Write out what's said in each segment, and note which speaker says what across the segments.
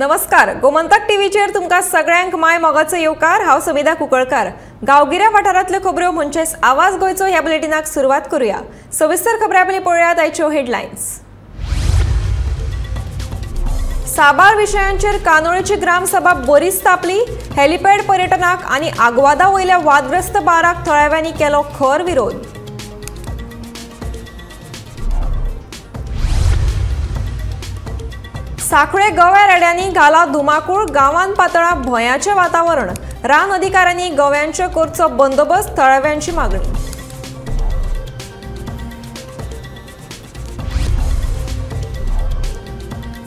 Speaker 1: नमस्कार, गोमंतक टीव्हीचेर तुमकां सगळ्यांक my मोगाचो येवकार। हांव समिधा कुंकळकार। गांवगिऱ्या वाठारांतल्यो खबऱ्यो म्हणजेच आवाज गोंयचो ह्या बुलेटिनाक सुरवात करूया। सविस्तर खबरां पयलीं पळोवया आयच्यो हेडलायन्स। साबार विशयांचेर कानोळेची ग्रामसभा बरीच तापली। हेलिपॅड पर्यटनाक आनी आग्वादा वयल्या वादग्रस्त बाराक थळाव्यांनी केलो खर विरोध। साखळे गव्या रेड्यांनी घाला धुमाकूळ, गांवांत पातळा भंयाचें वातावरण। रान अधिकाऱ्यांनी गव्यांचो करचो बंदोबस्त, थळाव्यांची मागणी।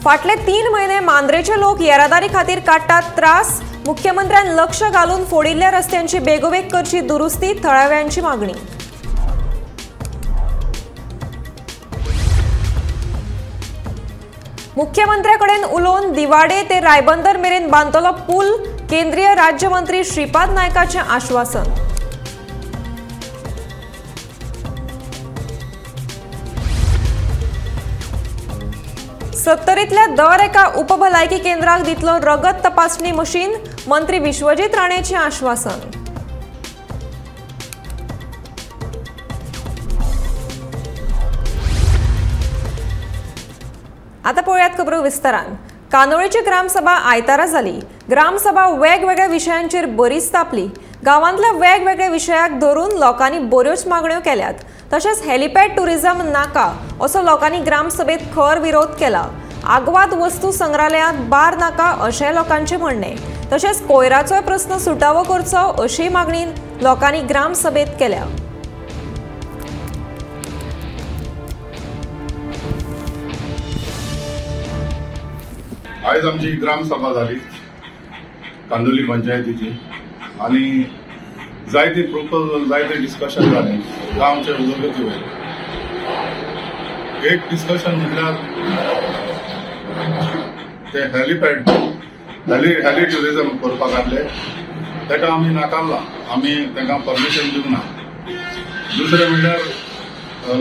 Speaker 1: फाटले 3 म्हयने मांद्रेचे लोक येरादारी खातीर काडटात त्रास। मुख्यमंत्र्यान लक्ष घालून फोडिल्ल्या रस्त्यांची बेगोबेग करची दुरुस्ती, थळाव्यांची मागणी। मुख्यमंत्र्याकडेन उलोवन दिवाडे ते रायबंदर मेरेन बांदतलो पूल, केंद्रीय राज्यमंत्री श्रीपाद नायकाचें आश्वासन। सत्तरींतल्या दर एका उपभलायकी केंद्राक दितलो रगत तपासणी मशीन, मंत्री विश्वजीत राणेचें आश्वासन। आता पळोवयात खबरो विस्तारान। कानोळेची ग्रामसभा आयतारा जाली। ग्रामसभा वेगवेगळ्या विशयांचेर बरीच तापली। गांवांतल्या वेगवेगळ्या विशयाक धरून लोकांनी बऱ्योच मागण्यो केल्यात। तशेंच हेलिपॅड टुरिझम नाका असो लोकांनी ग्रामसभेत खर विरोध केला। आग्वाद वस्तू संग्रहालयांत बार नाका अशें लोकांचें म्हणणें। तशेंच कोयराचोय प्रस्न सुटावो करचो अशी मागणी लोकांनी ग्रामसभेत केल्या।
Speaker 2: आयज आमची ग्रामसभा जाली कांदोली पंचायतीची आनी जायते प्रोपोजल, जायते डिस्कशन जालें गांवचे उदरगती वयर। एक डिस्कशन म्हटल्यार ते हेलिपॅड हेली ट्युरिजम करपाक आहले, ताका आमी नाकारला, आमी तांकां परमिशन दिवंक ना। दुसरें म्हटल्यार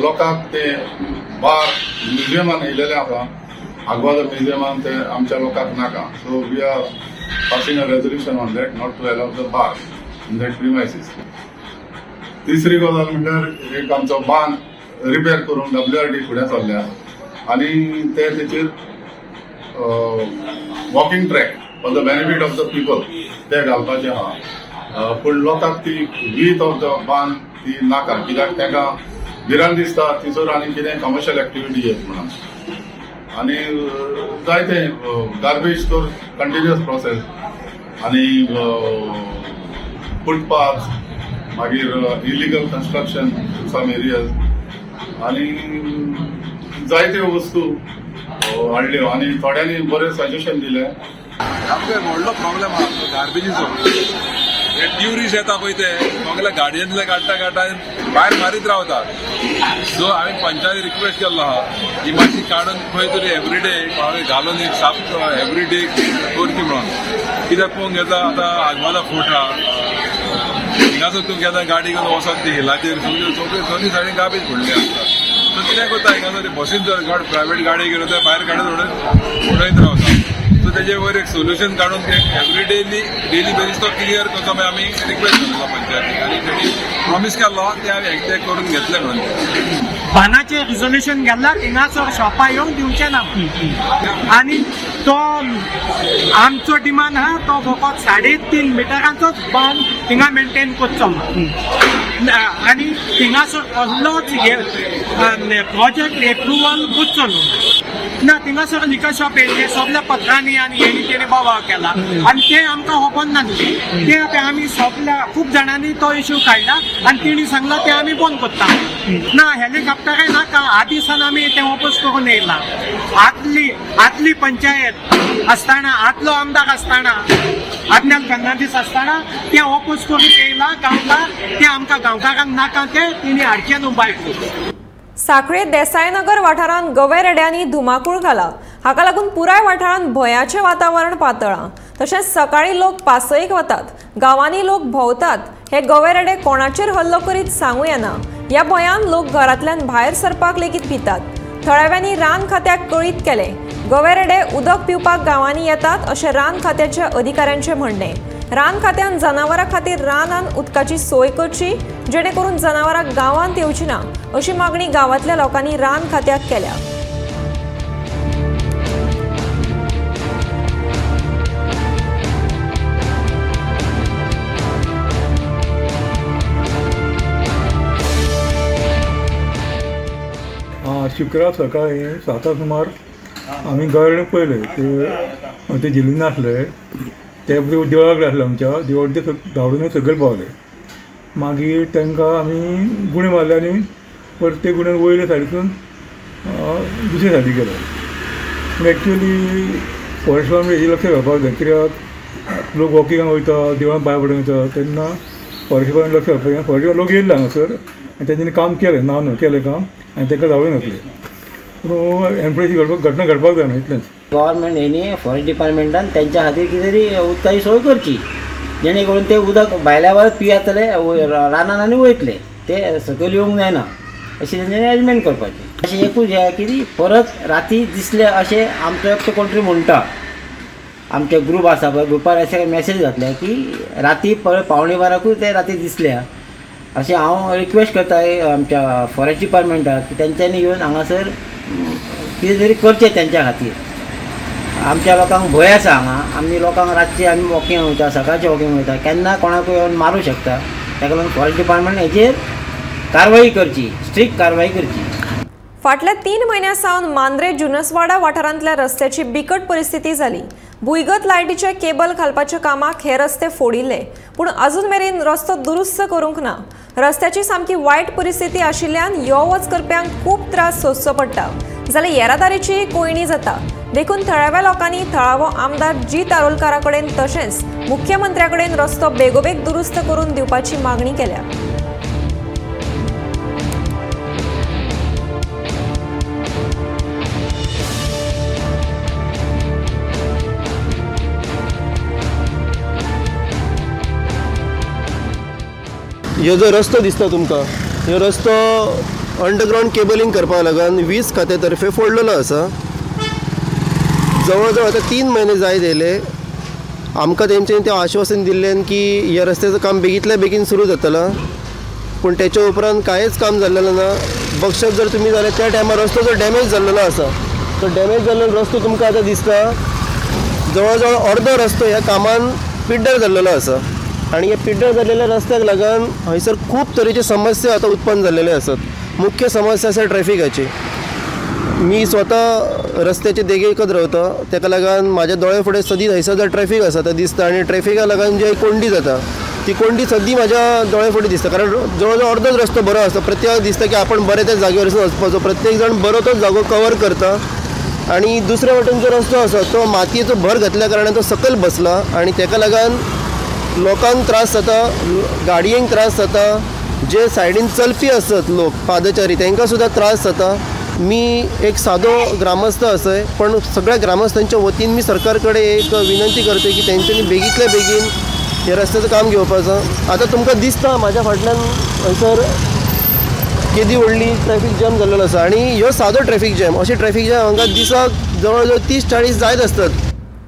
Speaker 2: लोकांक ते बार म्युझियमान येयलेले आसा, आग्वादा म्युझियमान, ते आमच्या लोकांक नाका। So we are passing a resolution on that not to allow the bar in that premises. तिसरी गजाल म्हणल्यार एक आमचो बांद रिपेर करून WRD फुडें चल्ल्या आनी ते तेचेर walking track for the benefit of the people ते घालपाचें आहा। पूण लोकांक ती वीथ ऑफ the बांद ती नाका, कित्याक तांकां भिरांत दिसता थंयसर आनी कितें कमर्शियल एक्टिविटी येत म्हणून। आनी जायते गार्बेज तर कंटिन्युअस प्रोसेस आनी फुटपाथ, मागीर illegal construction in some areas आनी जायत्यो वस्तू हाडल्यो आनी थोड्यांनी बरें सजेशन दिलें।
Speaker 3: आमकां व्हडलो प्रॉब्लेम आहा तो गार्बेजीचो। हे ट्युरिस्ट येता पळय ते सगळे गाडयेंतले काडटा काडटा भायर मारीत रावतात। सो हांवें पंचायती रिक्वेस्ट केल्लो आहा ही मातशी काडून खंय तरी एवरीडे घालून एक साफ एवरीडे करची म्हणून। कित्याक पळोवंक येता आतां आगवादा फोर्ट आहा, हिंगासर तूं घेता गाडी घेवन वचत ती हिलाचेर सगळ्यो सगळ्यो दोनूय सायडीन गार्बेज पडली आसता। सो कितें करता हिंगासर बसीन जर गाड प्रायवेट गाडी घेवन वता भायर काडून उडयत रावता। सो तेजे वयर एक सोल्युशन काडून एवरीडे डेली बेसीस तो क्लियर करचो मागीर आमी रिक्वेस्ट केल्लो पंचायतीक आनी तेणी प्रॉमीस केल्लो ते हांवें एक्झॅक्ट करून घेतलें म्हणून।
Speaker 4: बानाचें रिजोल्युशन गेल्ला, थिंगासर शॉपां येवंक दिवचें ना आनी तो आमचो डिमांड आहा तो फकत 3.5 मिटरांचोच बांद थिंगा मेंटेन करचो आनी थिंगासर कसलोच प्रोजेक्ट एप्रुवल करचो न्हू ना। थिंगासर लिकर शॉप येयल्लें सगल्या पत्रांनी आनी हेणी तेणी बोवाळ केला आनी तें आमकां खबर नासलें। तें आतां आमी सगल्या खूब जाणांनी तो इश्यू काडला आनी तेणी सांगलां तें आमी बंद करता ना, हेलिकॉप्टराय नाका। आदीं सावन आमी तें ओपोज करून येयला। आदली पंचायत आसतना, आदलो आमदार आसतना, आदल्यान फर्नांडीस आसतना तें ओपोज करून येयला गांवकार, तें आमकां गांवकारांक नाका, तें तेणी हाडचें न्हू बायक।
Speaker 1: साखळे देसायनगर वाठारांत गवे रेड्यांनी धुमाकूळ घाला। हाका लागून पुराय वाठारांत भंयाचें वातावरण पातळ्ळां। तशेंच सकाळीं लोक पासयेक वतात, गांवांनी लोक भोंवतात। हे गवे रेडे कोणाचेर हल्लो करीत सांगू येना। ह्या भंयान लोक घरांतल्यान भायर सरपाक लेगीत भितात। थळाव्यांनी रान खात्याक कळीत केलें। गवे रेडे उदक पिवपाक गांवांनी येतात अशें रान खात्याच्या अधिकाऱ्यांचें म्हणणें. रान खात्यान जनावरां खातीर रानान उदकाची सोय करची जेणे करून जनावरां गांवांत येवची ना अशी मागणी गांवांतल्या लोकांनी रान खात्याक केल्या.
Speaker 5: शुक्रार सकाळी 7 सुमार आमी गवेरेडे पळयले ते झिलून नासले, ते देवळाक आसले आमच्या देवळ, ते धांवडून सकयल पावले. मागीर तांकां आमी गुणे मारले आनी परत ते गुणे वयले सायडीसून दुसरे सायडी गेले. पूण एक्चुअली फॉरेस्ट डिपार्टमेंट हेजी लक्ष घालपाक जाय, कित्याक लोक वॉकिंगाक वयता, देवळान पांय पडून वयता, तेन्ना फॉरेस्ट डिपार्टमेंट लक्ष घालपाक जाय. फॉरेस्ट लोक येयल्ले हांगासर आनी तेंच्यांनी काम केलें, ना न्हू केलें काम आनी तांकां धांवडून घातलें. पूण एनप्रेची घटना घडपाक जायना इतलेंच.
Speaker 6: गव्हर्मेंट हेणी फॉरेस्ट डिपार्टमेंटान तेंच्या खातीर कितें तरी उदकाची सोय करची जेणे करून ते उदक भायल्या भायर पियेतले, रानान आनी वयतले, ते सकयल येवंक जायना अशें तेंच्यांनी अरेंजमेंट करपाचें. अशें एकूच हें की परत राती दिसले अशें आमचो एकटो कोण तरी म्हणटा, आमचे ग्रूप आसा पळय ग्रुपार अशें मॅसेज घातल्या की राती परत 11:45कूय ते राती दिसल्या. अशें हांव रिक्वेस्ट करता आमच्या फॉरेस्ट डिपार्टमेंटाक की तेंच्यांनी येवन हांगासर कितें तरी करचें तेंच्या खातीर. आमच्या लोकांक भंय आसा हांगा, आमी लोकांक रातचे आमी वॉकिंग वयता, सकाळचे वॉकिंग वयता, केन्ना कोणाकूय येवन मारूं शकता. ताका लागून फॉरेस्ट डिपार्टमेंट हेचेर कारवाई करची, स्ट्रिक्ट कारवाई करची.
Speaker 1: फाटल्या 3 म्हयन्यां सावन मांद्रे जुनसवाडा वाठारांतल्या रस्त्याची बिकट परिस्थिती जाली. भुंयगत लायटीचे केबल घालपाच्या कामाक हे रस्ते फोडिल्ले, पूण अजून मेरेन रस्तो दुरुस्त करूंक ना. रस्त्याची सामकी वायट परिस्थिती आशिल्ल्यान यो वच करप्यांक खूब त्रास सोंसचो पडटा, जाल्यार येरादारीची कोंयडी जाता. देखून थळाव्या लोकांनी थळावो आमदार जीत आरोलकारा कडेन तशेंच मुख्यमंत्र्या कडेन रस्तो बेगोबेग दुरुस्त करून दिवपाची मागणी केल्या.
Speaker 7: ह्यो जो रस्तो दिसता तुमकां, ह्यो रस्तो अंडरग्रावंड केबलिंग करपाक लागून वीज खात्या तर्फे फोडलेलो आसा. जवळ जवळ आतां 3 म्हयने जायत येयले. आमकां तेंच्यांनी तें आश्वासन दिल्लें की ह्या रस्त्याचें काम बेगींतल्या बेगीन सुरू जातलो, पूण तेच्या उपरांत कांयच काम जाल्लें ना. बक्षत जर तुमी जाल्यार त्या टायमार रस्तो जो डॅमेज जाल्लेलो आसा, तो डॅमेज जाल्लेलो रस्तो तुमकां आतां दिसता. जवळ जवळ अर्दो रस्तो ह्या कामान पिड्ड्यार जाल्लेलो आसा आनी ह्या पिड्ड्यार जाल्लेल्या रस्त्याक लागून हयसर खूब तरेचे समस्या आतां उत्पन्न जाल्लेले आसात. मुख्य समस्या आसा ट्रॅफिकाची. मी स्वता रस्त्याचे देगेकच रावता, ताका लागून म्हाज्या दोळे फुडें सदींच हयसर जर ट्रॅफीक आसा तें दिसता आनी ट्रॅफिका लागून जे कोंडी जाता ती कोंडी सद्दी म्हाज्या दोळे फुडें दिसता. कारण जवळ जवळ अर्दोच रस्तो बरो आसता, प्रत्येकाक दिसता की आपण बरें त्या जाग्यार वचपाचो, प्रत्येक जाण बरो तोच जागो कवर करता. आनी दुसरे वटेन जो रस्तो आसा तो मातयेचो भर घातल्या कारणान तो सकयल बसला आनी ताका लागून लोकांक त्रास जाता, गाडयेंक त्रास जाता, जे सायडीन चलपी आसत लोक पादचारी तांकां सुद्दां त्रास जाता. मी एक सादो ग्रामस्थ आसय, पण सगळ्या ग्रामस्थांच्या वतीन मी सरकार कडेन एक विनंती करते की तेंच्यांनी बेगींतल्या बेगीन हे रस्त्याचं काम घेवपाचो. आतां तुमकां दिसता म्हाज्या फाटल्यान हयसर केदी व्हडली ट्रॅफीक जॅम जाल्लेलो आसा आनी ह्यो सादो ट्रॅफीक जॅम, अशें ट्रॅफीक जॅम हांगा दिसाक जवळ जवळ 30-40 जायत आसतात.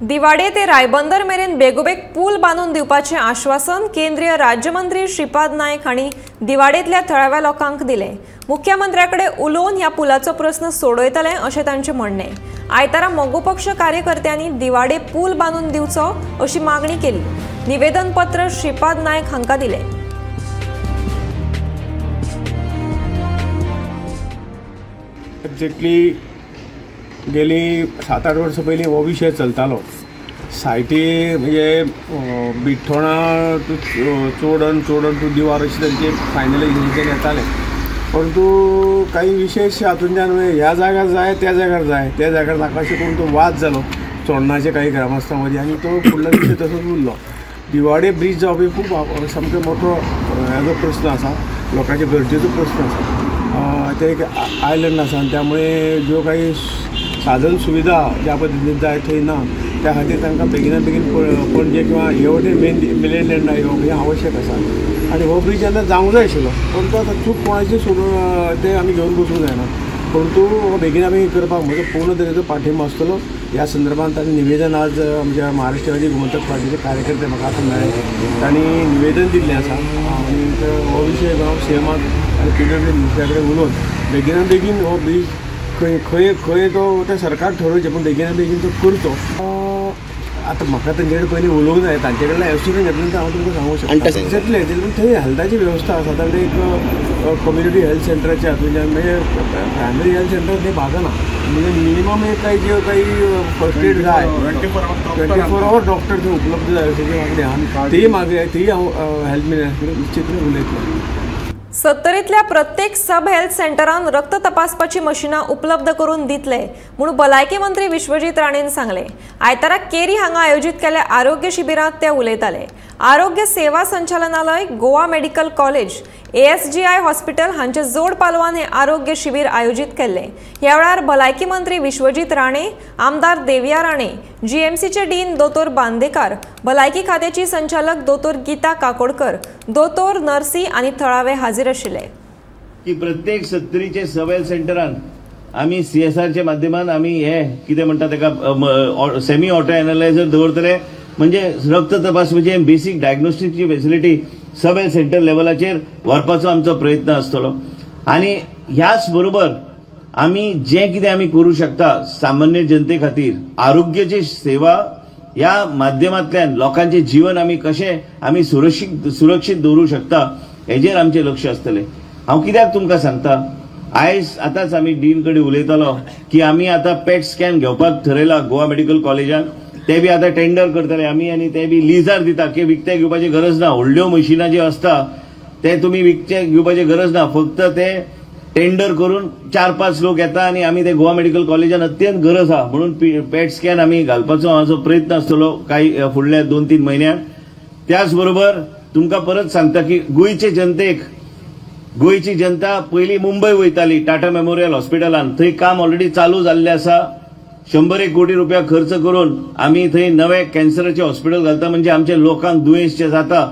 Speaker 1: दिवाडे ते रायबंदर मेरेन बेगोबेग पूल बांदून दिवपाचें आश्वासन केंद्रीय राज्यमंत्री श्रीपाद नायक हांणी दिवाडेंतल्या थळाव्या लोकांक दिलें. मुख्यमंत्र्या कडेन उलोवन ह्या पुलाचो प्रस्न सोडयतले अशें तांचें म्हणणें. आयतारा मगो पक्ष कार्यकर्त्यांनी दिवाडे पूल बांदून दिवचो अशी मागणी केली. निवेदनपत्र श्रीपाद नायक हांकां दिलें.
Speaker 8: एक्झॅक्टली गेली 7-8 वर्सां पयलीं हो विशय चलतालो. सायटी म्हणजे बिठ्ठोणा टू चोडण, चोडण टू दिवार अशें तांचे फायनलायजेशन येतालें, परंतु काही विशेष हातूंतल्यान ह्या जाग्यार जाय त्या जाग्यार जाय त्या जाग्यार नाका अशें करून तो वाद जालो चोडणाचे काही ग्रामस्थां मदीं आनी तो फुडलो विशय तसोच उरलो. दिवाडे ब्रीज जावप ही खूब सामको मोठो हेजो प्रस्न आसा, लोकांचे गरजेचो प्रस्न आसा. ते एक आयलंड आसा आनी त्यामुळे ज्यो काही साधन सुविधा ज्या पद्दतीन जाय थंय ना, त्या खातीर तांकां बेगिना बेगीन पणजे किंवा हे वटेन मेन लँडा येवप हें आवश्यक आसा. आनी हो ब्रीज आतां जावंक जाय आशिल्लो, पूण तो आतां चूक कोणाची सोडून ते आमी घेवन बसूंक जायना. परंतु बेगीन आमी करपाक म्हजो पूर्ण तरेचो पाठिंबो आसतलो. ह्या संदर्भात तांणी निवेदन आज आमच्या महाराष्ट्रवादी गोमंतक पार्टीचे कार्यकर्ते म्हाका आतां मेळ्ळे, तांणी निवेदन दिल्लें आसा आनी हो विशय हांव सीएमाक आनी पीडब्ल्यूडी मिनिस्टरा कडेन उलोवन बेगिना बेगीन हो ब्रीज खंय खंय खंय तो तें सरकार ठरोवचें, पूण बेगिना बेगीन तो करचो. आतां म्हाका तेंचे कडेन पयलीं उलोवंक जाय, तांचे कडल्यान एश्युरन्स घेतलें नंतर हांव तुमकां सांगूंक शकता. जातलें पूण थंय हेल्थाची वेवस्था आसा. आतां एक कम्युनिटी हेल्थ सेंटराच्या हातूंतल्यान म्हणजे प्रायमरी हेल्थ सेंटर थंय भागना, म्हणजे मिनिमम एक काही जे काही फर्स्ट एड जाय, 24 our doctor थंय उपलब्ध जाय अशें मागणी आहा. तीय मागणी तीय हांव हेल्थ मिनिस्टरा कडेन निश्चितपणे उलयतलो.
Speaker 1: सत्तरींतल्या प्रत्येक सब हेल्थ सेंटरान रक्त तपासपाची मशिनां उपलब्ध करून दितले म्हूण भलायकी मंत्री विश्वजीत राणेन सांगले. आयतारा केरी हांगा आयोजीत केल्ल्या आरोग्य शिबिरांत ते उलयताले. आरोग्य सेवा संचालनालय, Goa medical college, ASGI hospital हांचे जोड पालवान हे आरोग्य शिबीर आयोजीत केल्ले. ह्या वेळार भलायकी मंत्री विश्वजीत राणे, आमदार देविया राणे, जीएमसीचे डीन दोतोर बांदेकार, भलायकी खात्याची संचालक दोतोर गीता काकोडकर, दोतोर नर्सी आनी थळावे हाजीर आशिल्ले.
Speaker 9: की प्रत्येक सत्तरीचे सब हेल्थ सेंटरान आमी सीएसआरच्या माध्यमान आमी हे कितें म्हणटा ताका सेमी ऑटो एनालायझर दवरतले, म्हणजे रक्त तपासपाचे बेसीक डायग्नोस्टिकची फेसिलिटी सब हेल्थ सेंटर लेवलाचेर व्हरपाचो आमचो प्रयत्न आसतलो. आनी ह्याच बरोबर आमी जें कितें आमी करूं शकता सामान्य जनते खातीर आरोग्याची सेवा ह्या माध्यमांतल्यान लोकांचें जीवन आमी कशें आमी सुरक्षीत दवरूं शकता हेजेर आमचें लक्ष आसतलें. हांव कित्याक तुमकां सांगता, आयज आतांच आमी डीन कडेन उलयतालो की आमी आतां पेट स्कॅन घेवपाक थरयला गोवा मेडिकल कॉलेजान, ते बी आतां टेंडर करतले आमी आनी ते बी लिजार दिता की विकते घेवपाची गरज ना. व्हडल्यो मशिनां ज्यो आसता ते तुमी विकते घेवपाची गरज ना, फक्त ते टेंडर करून 4-5 लोक येता आनी आमी ते गोवा मेडिकल कॉलेजान अत्यंत गरज आहा म्हणून पेट स्कॅन आमी घालपाचो आमचो प्रयत्न आसतलो काही फुडल्या 2-3 म्हयन्यांत. त्याच बरोबर तुमकां परत सांगता की गोंयचे जनतेक, गोंयची जनता पयलीं मुंबय वयताली टाटा मेमोरियल हॉस्पिटलान, थंय काम ऑलरेडी चालू जाल्लें आसा. 101 कोटी रुपया खर्च करून आमी थंय नवे कॅन्सराचे हॉस्पिटल घालता, म्हणजे आमच्या लोकांक दुयेंस जे जाता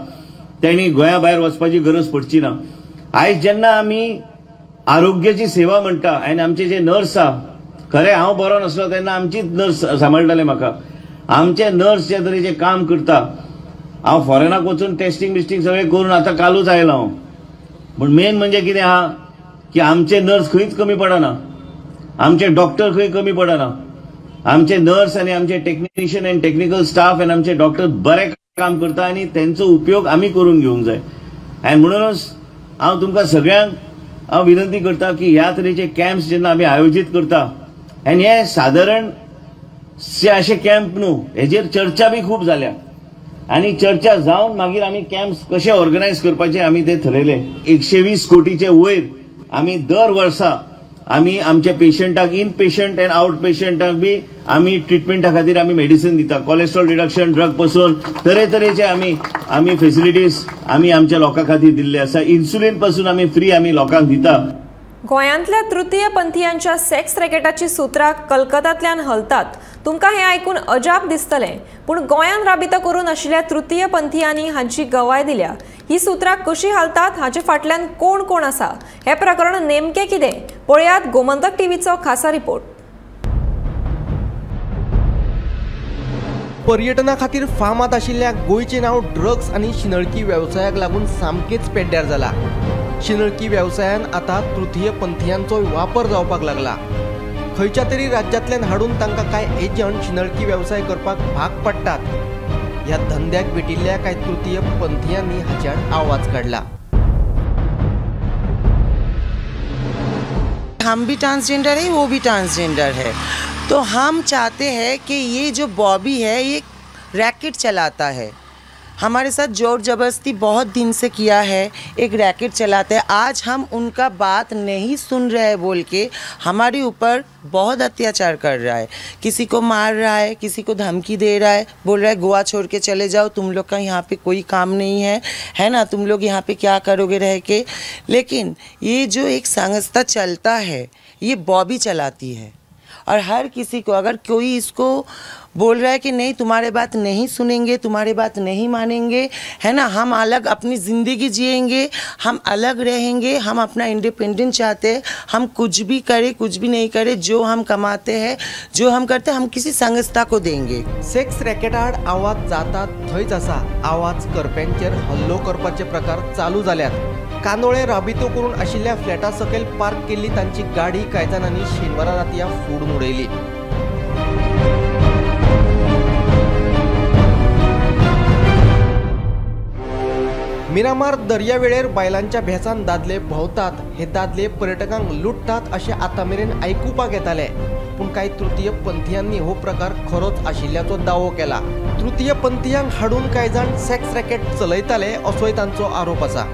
Speaker 9: तेणी गोंया भायर वचपाची गरज पडची ना. आयज जेन्ना आमी आरोग्याची सेवा म्हणटा आनी आमचे जे नर्स आहा, खरें हांव बरो नासलो तेन्ना आमचीच नर्स सांबाळटाले म्हाका, आमचे नर्स जे तरेचें काम करता, हांव फॉरेनाक वचून टेस्टिंग बिस्टिंग सगळें करून आतां कालूच आयलो हांव. पूण मेन म्हणजे कितें आहा की आमचे नर्स खंयच कमी पडना, आमचे डॉक्टर खंय कमी पडना, आमचे नर्स आनी आमचे टेक्निशियन आनी टेक्निकल स्टाफ आनी आमचे डॉक्टर बरें काम करता आनी तेंचो उपयोग आमी करून घेवंक जाय. आनी म्हणूनच हांव तुमकां सगळ्यांक हांव विनंती करता की ह्या तरेचे कॅम्प्स जेन्ना आमी आयोजीत करता आनी हे सादारण अशे कॅम्प न्हू, हेजेर चर्चा बी खूब जाल्या आनी चर्चा जावन मागीर आमी कॅम्प्स कशे ऑर्गनायज करपाचे आमी ते थरयले. 120 कोटीचे वयर आमी दर वर्सा आमी आमच्या पेशंटाक इन पेशंट आनी आउट पेशंटाक बी आमी ट्रिटमेंटा खातीर आमी मेडिसिन दिता, कोलेस्ट्रॉल रिडक्शन ड्रग पासून तरेतरेचे आमी आमी फेसिलिटीज आमी आमच्या लोकां खातीर दिल्ले आसा. इन्सुलीन पासून आमी फ्री आमी लोकांक दिता.
Speaker 1: गोंयांतल्या तृतीय पंथीयांच्या सेक्स रॅकेटाची सुत्रां कलकत्यांतल्यान हलतात. तुमकां हें आयकून अजाप दिसतलें, पूण गोंयांत राबितो करून आशिल्ल्या तृतीय पंथीयांनी हांची गवाय दिल्या. ही सुत्रां कशी हालतात, हाचे फाटल्यान कोण कोण आसा, हें प्रकरण नेमकें कितें, पळयात गोमंतक टीव्हीचो खासा रिपोर्ट.
Speaker 10: पर्यटना खातीर फामाद आशिल्ल्या गोंयचें नांव ड्रग्स आनी शिनळकी वेवसायाक लागून सामकेंच पेड्ड्यार जाला. शिनळकी वेवसायान आतां तृतीय पंथीयांचो वापर जावपाक लागला. खंयच्या तरी राज्यांतल्यान हाडून तांकां कांय एजंट शिनळकी वेवसाय करपाक भाग पडटात. ह्या धंद्याक भेटिल्ल्या कांय तृतीय पंथीयांनी हाचे आड आवाज काडला.
Speaker 11: हम भी ट्रांसजेंडर है, वो भी ट्रांसजेंडर है, तो हम चाहते हैं कि ये जो बॉबी है ये रैकेट चलाता है, हमारे साथ जोर ज़बरदस्ती बहुत दिन से किया है, एक रैकेट चलाते हैं। आज हम उनका बात नहीं सुन रहे हैं बोल के हमारे ऊपर बहुत अत्याचार कर रहा है, किसी को मार रहा है, किसी को धमकी दे रहा है, बोल रहा है गोवा छोड़ के चले जाओ, तुम लोग का यहाँ पे कोई काम नहीं है, है ना, तुम लोग यहाँ पे क्या करोगे रह के। लेकिन ये जो एक संस्था चलता है ये बॉबी चलाती है और हर किसी को अगर कोई इसको बोल रहा है कि नहीं तुम्हारे बात नहीं सुनेंगे, तुम्हारे बात नहीं मानेंगे, है ना, हम अलग अपनी ज़िंदगी जिएंगे, हम अलग रहेंगे, हम अपना इंडिपेंडेंट चाहते हैं, हम कुछ भी करें कुछ भी नहीं करें, जो हम कमाते हैं जो हम करते हैं हम किसी संस्था को देंगे।
Speaker 10: सेक्स रॅकेटाआड आवाज जाता थंयच आसा। आवाज करप्यांचेर हल्लो करपाचे प्रकार चालू जाल्यात। कांदोळे राबितो करून आशिल्ल्या फ्लॅटा सकयल पार्क केल्ली तांची गाडी कांय जाणांनी शेनवारा रातया फोडून उडयली। मिरामार दर्यावेळेर बायलांच्या भेसान दादले भोंवतात, हे दादले पर्यटकांक लुट्टात अशें आतां मेरेन आयकुपाक येतालें, पूण कांय तृतीय पंथियांनी हो प्रकार खरोच आशिल्ल्याचो दावो केला। तृतीय पंथियांक हाडून कांय जाण सेक्स रॅकेट चलयताले असोय तांचो आरोप आसा।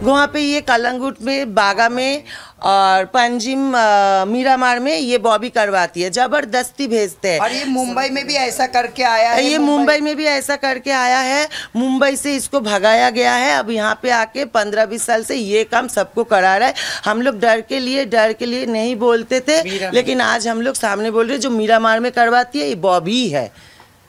Speaker 11: वहाँ पे ये कलंगुट में, बागा में और पंजिम मीरामार में ये बॉबी करवाती है, जबरदस्ती भेजते हैं।
Speaker 12: और ये मुंबई में भी ऐसा करके आया है,
Speaker 11: ये मुंबई में भी ऐसा करके आया है, मुंबई से इसको भगाया गया है। अब यहाँ पे आके 15-20 साल से ये काम सबको करा रहा है। हम लोग डर के लिए नहीं बोलते थे, लेकिन आज हम लोग सामने बोल रहे हैं, जो मीरामार में करवाती है ये बॉबी है,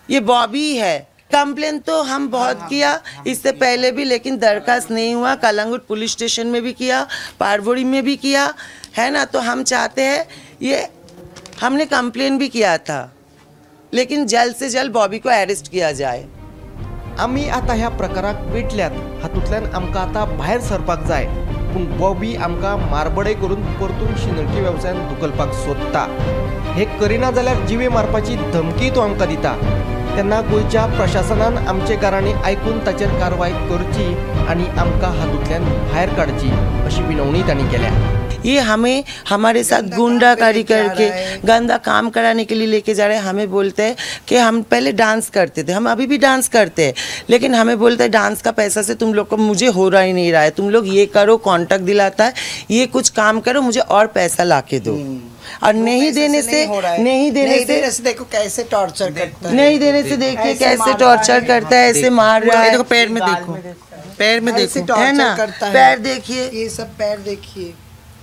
Speaker 11: ये बॉबी है। कंप्लेन तो हम बहुत किया इससे पहले भी, लेकिन दरखास्त नहीं हुआ। कलंगुट पुलिस स्टेशन में भी किया, पारवोड़ी में भी किया, है ना। तो हम चाहते हैं, ये हमने कंप्लेन भी किया था, लेकिन जल्द से जल्द बॉबी को अरेस्ट किया जाए।
Speaker 10: आमी आतां ह्या प्रकाराक पेटल्यात, हातूंतल्यान आमकां आतां भायर सरपाक जाय, पूण बॉबी आमकां मारबडय करून परतून शिंदळकी वेवसायान धुकलपाक सोदता। हे करिना जाल्यार जिवे मारपाची धमकी तो आमकां दिता। तेन्ना गोंयच्या प्रशासनान आमचे गाराणें आयकून ताचेर कारवाय करची आनी आमकां हातूंतल्यान भायर काडची अशी विनवणी तांणी केल्या।
Speaker 11: ये हमें हमारे साथ गुंडाकारी करके गंदा काम कराने के लिए लेके जा रहे हैं। हमें बोलते हैं कि हम पहले डांस करते थे, हम अभी भी डांस करते हैं, लेकिन हमें बोलते हैं डांस का पैसा से तुम लोग को मुझे हो रहा ही नहीं रहा है, तुम लोग ये करो, कॉन्ट्रैक्ट दिलाता है, ये कुछ काम करो, मुझे और पैसा ला के दो। और नहीं देने से, नहीं देने से
Speaker 12: देखो कैसे टॉर्चर करता है,
Speaker 11: नहीं देने से देखिए कैसे टॉर्चर करता है, ऐसे मार रहा है।
Speaker 12: पैर में देखो, पैर में देखो,
Speaker 11: है ना, पैर देखिए,
Speaker 12: ये सब पैर देखिए,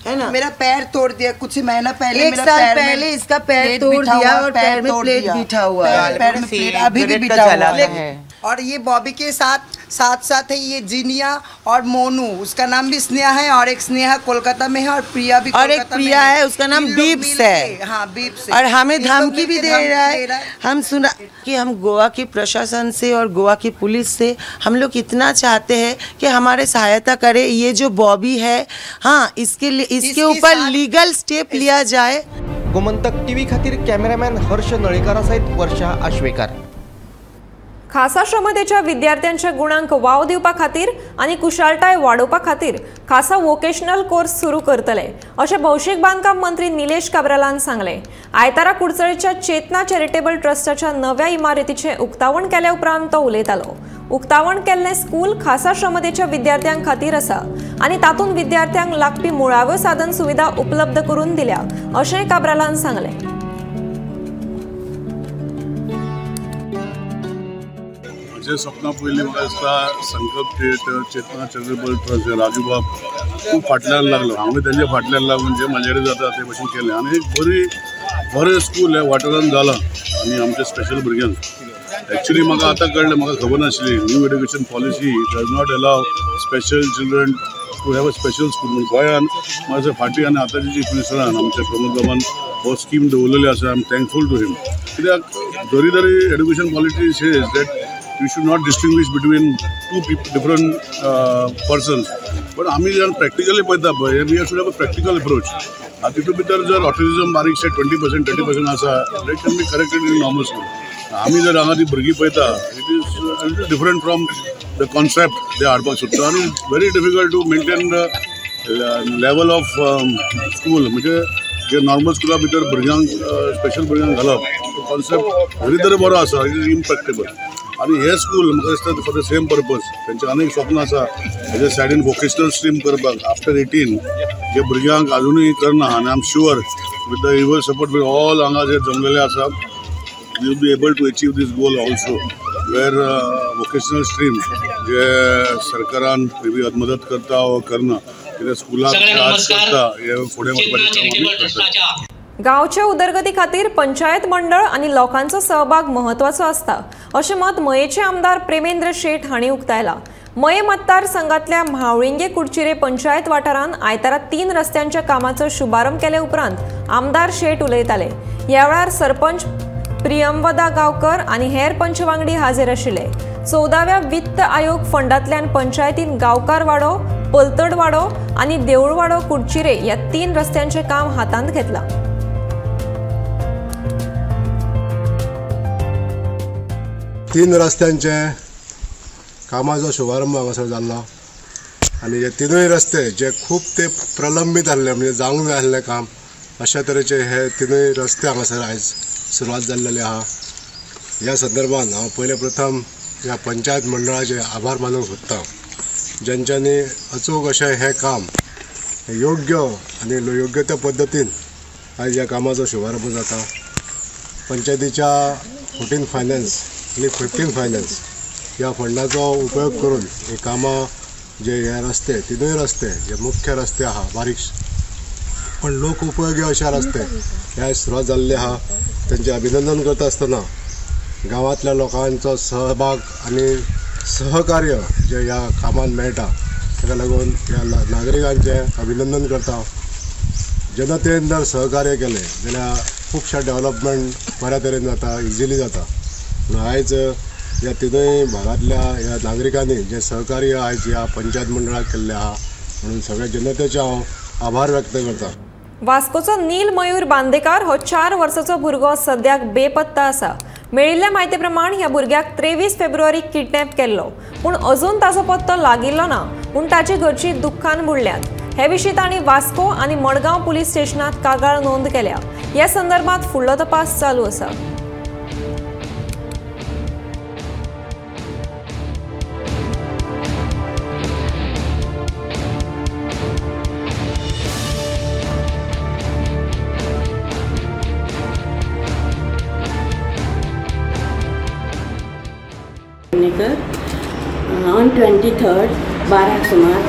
Speaker 12: है ना। मेरा पैर तोड़ दिया कुछ ही महीना पहले,
Speaker 11: एक साल पहले इसका पैर तोड़ दिया और पैर में प्लेट बिठा हुआ है,
Speaker 12: पैर में प्लेट अभी भी बिठा हुआ है। और ये बॉबी के साथ साथ साथ है ये जीनिया और मोनू, उसका नाम भी स्नेहा है, और एक स्नेहा कोलकाता में है और प्रिया भी,
Speaker 11: और एक प्रिया है उसका नाम बीप्स है।
Speaker 12: हाँ बीप्स।
Speaker 11: और हमें धमकी भी दे रहा है। हम सुना कि हम गोवा के प्रशासन से और गोवा की पुलिस से हम लोग इतना चाहते हैं कि हमारे सहायता करे। ये जो बॉबी है, हाँ, इसके लिए इसके ऊपर लीगल स्टेप लिया जाए।
Speaker 10: गोमंतक टीव्ही खातीर कॅमेरामॅन हर्ष नळेकरा सहित वर्षा आश्वेकर।
Speaker 1: खासा क्षमतेच्या विद्यार्थ्यांच्या गुणांक वाव दिवपा खातीर आनी कुशळटाय वाडोवपा खातीर खासा वोकेशनल कोर्स सुरू करतले अशें भौशीक बांदकाम मंत्री निलेश काब्रालान सांगलें। आयतारा कुडचडेच्या चेतना चॅरिटेबल ट्रस्टाच्या नव्या इमारतीचें उक्तावण केल्या उपरांत तो उलयतालो। उक्तावण केल्लें स्कूल खासा क्षमतेच्या विद्यार्थ्यां खातीर आसा आनी तातूंत विद्यार्थ्यांक लागपी मुळाव्यो साधन सुविधा उपलब्ध करून दिल्या अशेंय काब्रालान सांगलें।
Speaker 2: म्हजें सपनां पयलीं म्हाका दिसता Sankalp theatre, Chetna charitable trust, राजूबाब खूब फाटल्यान लागलो, हांवें तेंच्या फाटल्यान लागून जें म्हाजे कडेन जाता ते भशेन केलें आनी एक बरी बरें स्कूल हें वाठारान जालां आनी आमच्या स्पेशल भुरग्यांक एक्चुली म्हाका आतां कळ्ळें, म्हाका खबर नाशिल्ली new education policy does not allow special children to have a special school. म्हूण गोंयान म्हाका फाटीं आनी आतांच्या चीफ मिनिस्टरान आमच्या प्रमोद बाबान हो स्कीम दवरलेली आसा। I am thankful to him, कित्याक जरी तरी education policy says that you should not distinguish between two people, different persons. But आमी जेन्ना प्रॅक्टिकली पळयता पळय, we should have a practical approach. आतां तितून भितर जर ऑटिझम बारीकशें 20% 30% आसा, that can be corrected in normal school. आमी जर हांगा ती भुरगीं पळयता, it is different from the concept ते हाडपाक सोदता आनी very difficult to maintain the level of school. म्हणजे जे नॉर्मल स्कुला भितर भुरग्यांक स्पेशल भुरग्यांक घालप कॉन्सेप्ट जरी तरी बरो आसा, it is इम्प्रॅक्टिबल। आनी हे स्कूल म्हाका दिसता फॉर the same purpose, तेंचे अनेक स्वप्न आसा हेजे सायडीन वोकेशनल स्ट्रीम करपाक आफ्टर 18 जे भुरग्यांक आजुनूय करना आनी I am sure with the your support with all हांगा जे जमलेले आसा, we will be able to achieve this goal also, where vocational stream जे सरकारान मे बी मदत करता वा करना, कित्याक स्कुलाक आज करता हे फुडें वचपाचें काम आमी करता।
Speaker 1: गांवच्या उदरगती खातीर पंचायत मंडळ आनी लोकांचो सहभाग महत्वाचो आसता अशें मत मयेचे आमदार प्रेमेंद्र शेट हांणी उक्तायला। मये मतदारसंघातल्या म्हावळिंगे कुडचिरे पंचायत वाठारांत आयतारा 3 रस्त्यांच्या कामाचो शुभारंभ केले उपरांत आमदार शेट उलयताले। ह्या वेळार सरपंच प्रियंवदा गांवकर आनी हेर पंच वांगडी हाजीर आशिल्ले। 14व्या वित्त आयोग फंडांतल्यान पंचायतीन गांवकारवाडो, पलतडवाडो आनी देऊळवाडो कुडचिरे ह्या 3 रस्त्यांचें काम हातांत घेतलां।
Speaker 13: 3 रस्त्यांचे कामाचो शुभारंभ हांगासर जाल्लो आनी हे 3 रस्ते जे खूब ते प्रलंबीत आहले म्हणजे जावंक जाय आसलें काम अशा तरेचे हे 3 रस्ते हांगासर आयज सुरवात जाल्लेले आहा। ह्या संदर्भात हांव पयले प्रथम ह्या पंचायत मंडळाचे आभार मानूंक सोदता ज्यांच्यांनी अचूक अशें हें काम योग्य आनी योग्य त्या पद्दतीन आयज ह्या कामाचो शुभारंभ जाता। पंचायतीच्या 14 फायनान्स आनी 15 फायनान्स ह्या फंडाचो उपयोग करून ही कामां जे हे रस्ते 3 रस्ते जे मुख्य रस्ते आहा बारीक पण लोक उपयोगी अशा रस्ते हे सुरवात जाल्ले आहा। तेंचें अभिनंदन करता आसतना गांवांतल्या लोकांचो सहभाग आनी सहकार्य जे ह्या कामांत मेळटा ताका लागून ह्या नागरिकांचें अभिनंदन करता। जनतेन जर सहकार्य केलें जाल्यार खुबशे डेवलपमेंट बऱ्या तरेन जाता, इजिली जाता। पूण आयज ह्या 3 भागांतल्या ह्या नागरिकांनी जे सहकार्य आयज ह्या पंचायत मंडळाक केल्लें आहा म्हणून सगळ्या जनतेचे हांव आभार व्यक्त करता।
Speaker 1: वास्कोचो नील मयूर बांदेकार हो 4 वर्साचो भुरगो सद्याक बेपत्ता आसा। मेळिल्ल्या म्हायती प्रमाण ह्या भुरग्याक 23 फेब्रुवारीक किडनॅप केल्लो, पूण अजून ताचो पत्तो लागिल्लो ना म्हूण ताची घरची दुख्खान बुडल्यात। हे विशीं तांणी वास्को आनी मडगांव पुलीस स्टेशनांत कागाळ नोंद केल्या। ह्या संदर्भात फुडलो तपास चालू आसा।
Speaker 14: ऑन 23 12 सुमार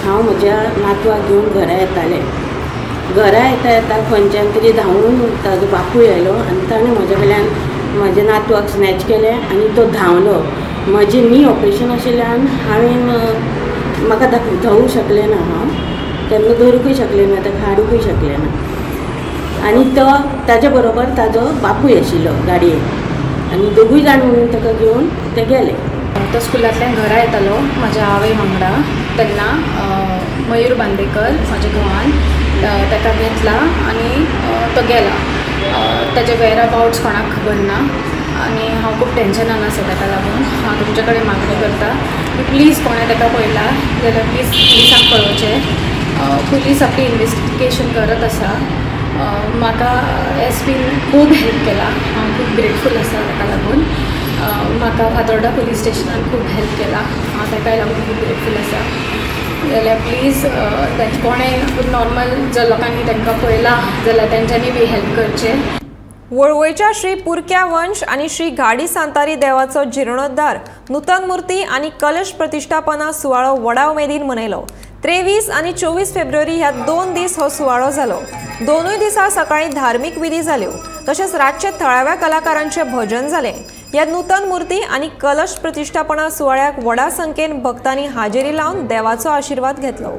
Speaker 14: हांव म्हज्या नातवाक घेवन घरा येतालें। घरा येता येता खंयच्यान तरी धांवून ताजो बापूय आयलो आनी ताणें म्हज्या कडल्यान म्हज्या नातवाक स्नॅच केलें आनी तो धांवलो। म्हजें नी ऑपरेशन आशिल्ल्यान हांवें म्हाका धांवूंक शकलें ना, हांव तेन्ना धरूंकूय शकलें ना, ताका हाडुंकूय शकलें ना। आनी तो ताजे बरोबर ताजो बापूय आशिल्लो गाडयेन आनी दोगूय जाण म्हणून ताका घेवन ते गेले।
Speaker 15: तो स्कुलांतल्यान घरा येतालो म्हज्या आवय वांगडा तेन्ना मयूर बांदेकर म्हज्या घोवान ताका घेतला आनी तो गेला। ताजे वेर अबाउट्स कोणाक खबर ना आनी हांव खूब टेंशनान आसा ताका लागून। हांव तुमचे कडेन मागणी करता की प्लीज कोणें ताका पळयला जाल्यार प्लीज पुलिसांक कळोवचें। पुलीस आपली इन्वेस्टिगेशन करत आसा। म्हाका एस पीन खूब हेल्प केला, हांव खूब ग्रेटफूल आसा ताका लागून। म्हाका फातोर्डा पुलीस स्टेशनान खूब हेल्प केला, हांव ताकाय लागून खूब ग्रेटफूल आसा। जाल्यार प्लीज कोणें नॉर्मल जर लोकांनी तांकां पळयला जाल्यार तेंच्यांनी बी हेल्प करचें।
Speaker 1: वळवयच्या श्री पुरक्या वंश आनी श्री घाडी सांतारी देवाचो जिर्णोद्धार नूतन मूर्ती आनी कलश प्रतिष्ठापना सुवाळो व्हडा उमेदीन मनयलो। 23 आनी 24 फेब्रुवारी ह्या 2 दीस हो सुवाळो जालो। दोनूय दिसा सकाळी धार्मीक विधी जाल्यो, तशेंच रातचे थळाव्या कलाकारांचे भजन जालें। ह्या नूतन मूर्ती आनी कलश प्रतिष्ठापना सुवाळ्याक व्हडा संख्येन भक्तांनी हाजेरी लावन देवाचो आशिर्वाद घेतलो।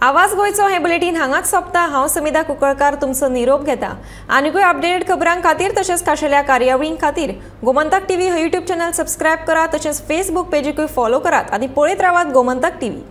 Speaker 1: आवाज गोंयचो हें बुलेटीन हांगाच सोंपता. हांव समिधा कुंकळकार तुमचो निरोप घेता. आनीकूय अपडेटेड खबरां खातीर तशेंच खाशेल्या कार्यावळीं खातीर गोमंतक टीव्ही हो यूट्यूब चॅनल सबस्क्रायब करात, तशेंच फेसबूक पेजीकूय फॉलो करात आनी पळयत रावात गोमंतक टीव्ही.